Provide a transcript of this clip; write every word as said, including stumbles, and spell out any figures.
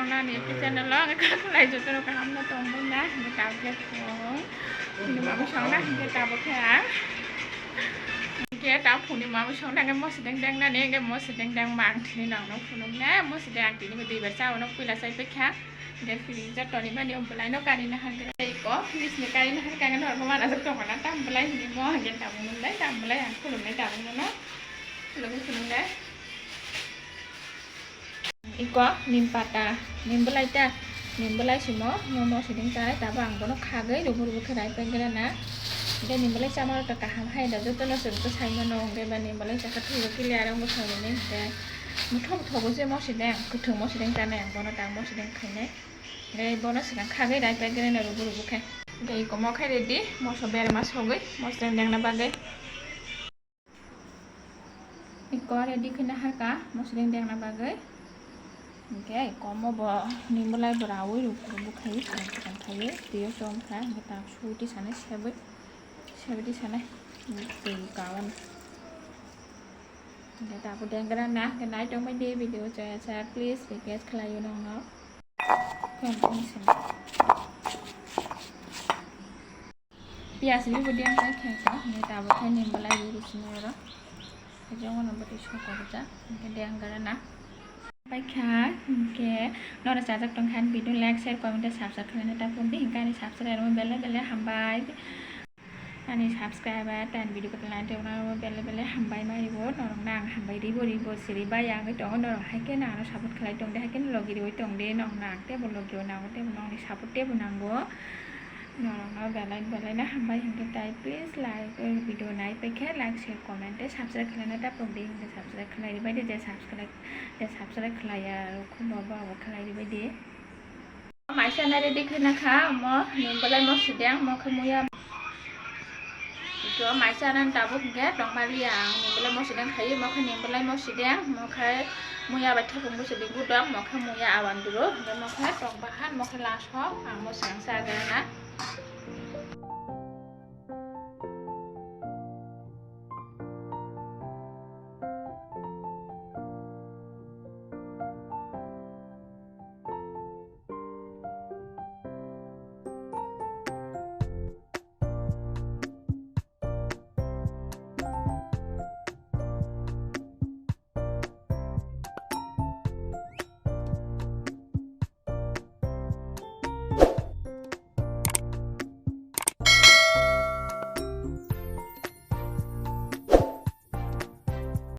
Nani YouTube channel o ang kha khlai joto rok kaham no tong buna, hingke tabuk khe phung ni mami song na hingke tabuk khe ang hingke tabuk phung ni mami song na hingke mosideng deng nani hingke mosideng deng mang thini nang no phunuk na mosideng ang tini bo duibar cha o no puila chai pekha hingke phiri joto ni mani o belai no kari na hingke tei ko fridge ni kari na hingke ang norok mana jok tong na tam belai hini mo hingke tabuk nung dai tam belai ang khulum nai tabuk no no khulum khulum dai. Iko nim pata, nim belai ta, nim belai simo, mo mosideng ta, tabo ang bono khagwi rubu rubu khe rai pek gra na. Hingke nim belai chama rok kaham hai da, joto no chwng bwsai mano, hingke ba nim belai chakha thwibo kili arang bwsai rwni hingke. Muthok thogo se mosideng, kwthwng mosideng chanai ang bono ta mosideng khainai. Hingke bono swkang khagwi rai pek gra na rubu rubu khe. Hingke iko mo khe ready, moso berma sogwi, mosideng dengna bagwi. Iko ready khaina harka mosideng dengna bagwi. Hingke iko mo bo ni belai bo rawi ruk ruk khai, chikon chikon khai, twiyo chom kha, hingke ta suti sanai sebwi, sebwi sanai, twi kawan. Hingke ta bo deng gra na, hingke nai tong bai di video chaya chaya, please request khlai o nong no. Kom kom se. Piyaj ribo deng pai khe ko, hingke tabuk khe nim belai ribo sini oro. Hingke jono bwtwi soko rijak, hingke deng gra na. Pai kha, hingke norok chajak tong kha, video like, share, comment, subscribe khlaina ta phone di, hingke ani subscribe rok belai belai hambai. Ani subscriber tei ani video kotor nai tongna belai belai hambai mai bo, norok no ang hambai ribo ribo siri bai ya wngwi tongo, norok hai khe no ano support khlai tong di, hai khe no logi riwi tong di, norok no ang teibo logi o nango, teibo nokni support teibo nango. Norokno belai belai no hambai hingke tai, please like, o video nai paikhe like, share, comment tei subscribe khlaina ta pokdi hingke subscribe khlai ribai di, je subscribe, je subscribe khlaiya rok khumo bo abo khlai ribai di. Maisa na ready khwna kha, mo nim belai mosideng, mo khe muya. Jo maisa nan tabuk hingke tongmaliya ang nim belai mosideng khayi, mo khe nim belai mosideng, mo khe muya bai thapung bwswk di gudok, mo khe muya awan duro, hingke mo khe tong bahan, mo khe last ho, ang mo swkang sa agana.